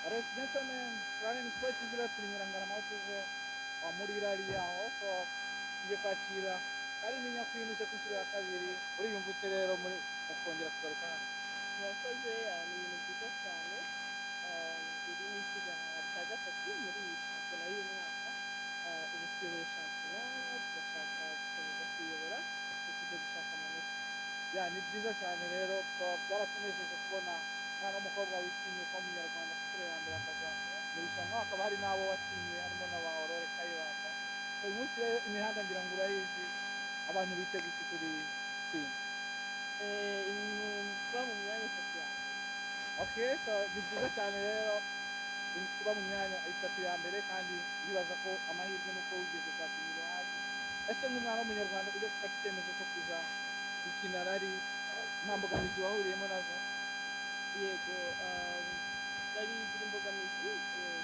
Alright, gentlemen, Ryan Sport TV turi Nyirangarama aho tuje muri rally yaho. So tugiye kwakira Kalimpinya Queen uje ku nshuro ya kabiri. Uriyumva ute rero muri mu kongera kugaruka hano? Murakoze, ni ibintu byiza cyane. Iri ni isiganwa rya gatatu muri iyi shampiyona y'uyu mwaka. Ubu tuyoboye shampiyona, turashaka gukomeza kuyiyobora, tuje gushaka amanota. Ya, ni byiza cyane rero. So, byaratunejeje kubona umwana w'umukobwa witinyuka w'umunyarwanda ku nshuro ya mbere akaza mu irushanwa, hakaba hari n'abo watinyuye, harimo na ba Aurore Kayibanda. So, uyu munsi rero imihanda ngira ngo urayizi, abantu biteguye iki kuri Queen? Kuba mu myanya itatu ya mbere. Okay, so ni byiza cyane rero kuba mu myanya itatu ya mbere, kandi ndibaza ko amahirwe nuko wigeze kwakira hasi. Ese nk'umwana w'umunyarwanda ujya gufata icyemezo cyo kuza gukina rally, nta mbogamizi wahuriyemo nazo? Yego, rally igira imbogamizi,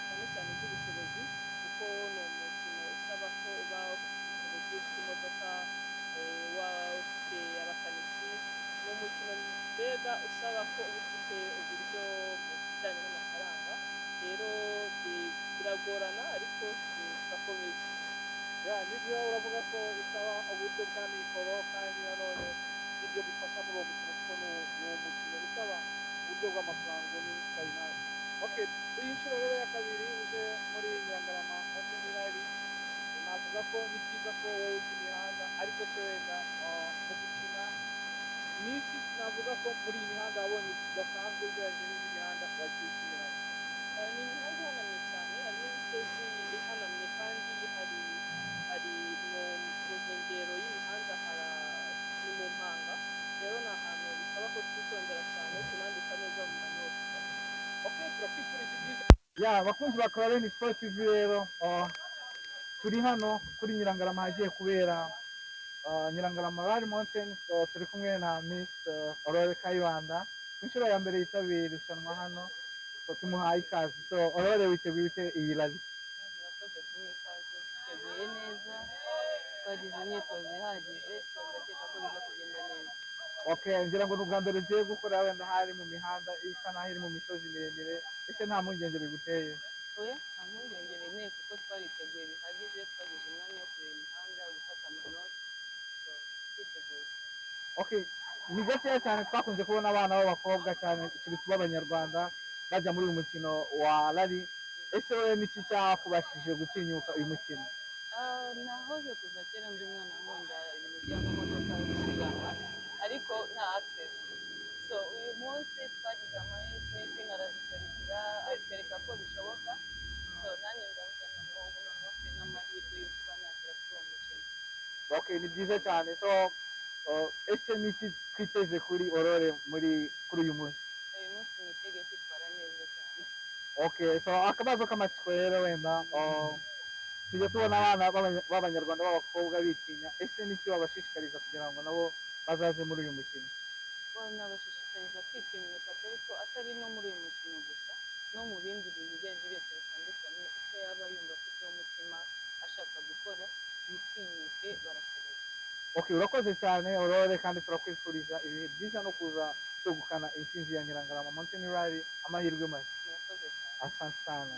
cyane cyane iz'ubushobozi, kuko ni umukino usaba ko uba ufite ubushobozi, ufite imodoka, waba ufite abakanishi. Ni umukino mbega usaba ko uba ufite uburyo mu bijyanye n'amafaranga. Rero biragorana, ariko turakomeye. Ya, nibyo, uravuga ko bisaba uburyo bwa mikoro, kandi nanone ibyo bifasha muri uwo mukino, kuko ni umukino usaba uburyo bw'amafaranga, ni finance. Okay, iyi nshuro rero ya kabiri uje muri Nyirangarama Mountain Rally, navuga ko ni byiza ko wowe uzi imihanda, ariko se wenda mu gukina ni iki navuga ko muri iyi mihanda wabonye kidasanzwe ugereranyije n'indi mihanda wagiye ukiniramo? Ni imihanda ihanamye cyane, harimo imisozi ihanamye, kandi hari mu nkengero y'imihanda ni mu mpanga. Rero ni ahantu bisaba ko twitondera cyane, tunandika neza mu manota. Okay, turakwifurije ibyiza. Ya, bakunzi ba Clarene Sport TV rero, turi hano kuri Nyirangarama hagiye kubera Nyirangarama Rally Mountain. So, turi kumwe na Miss Aurore Kayibanda ku nshuro ya mbere yitabiriye irushanwa hano. So, tumuhaye ikaze. So Aurore, witeguye ute iyi rally? Murakoze kumpa ikaze. Twiteguye neza, twagize imyitozo ihagije, so ndakeka ko biza kugenda neza. Okay, ngira ngo ni ubwa mbere ugiye gukora wenda hari mu mihanda isa naho iri mu misozi miremire. Ese nta mpungenge biguteye? Oya, nta mpungenge binteye, kuko twariteguye bihagije, twagize umwanya wo kureba imihanda, gufata amanota, so twiteguye. Okay, ni gakeya cyane twakunze kubona abana b'abakobwa, cyane turi b'abanyarwanda, bajya muri uyu mukino wa rally. Ese wowe niki cyakubashije gutinyuka uyu mukino? Nahoze kuva kera ndi umwana nkunda ibintu by'amamodoka, gusiganwa, ariko nta access. So uyu munsi twagize amahirwe, Queen araduserukira, atwereka ko bishoboka. So nanjye ndavuga noneho ubu noneho mfite n'amahirwe yo kuba nagera kuri uwo mukino. Okay, ni byiza cyane. So ese niki twiteze kuri Aurore kuri uyu munsi? Uyu munsi mwitege kwitwara neza cyane. Okay, so akabazo k'amatsiko rero wenda, tujya tubona abana b'abanyarwanda b'abakobwa bitinya. Ese niki wabashishikariza kugira ngo nabo bazaze muri uyu mukino? Bo nabashishikariza kwitinyuka, ariko atari no muri uyu mukino gusa, no mu bindi bintu ibyo ari byo byose bitandukanye. Icyo yaba yumva afiteho umutima ashaka gukora, bitinyuke, barashoboye. Okay, urakoze cyane Aurore, kandi turakwifuriza ibihe byiza no kuza kwegukana intsinzi ya Nyirangarama Mountain Rally. Amahirwe masa. Murakoze cyane. Asante sana.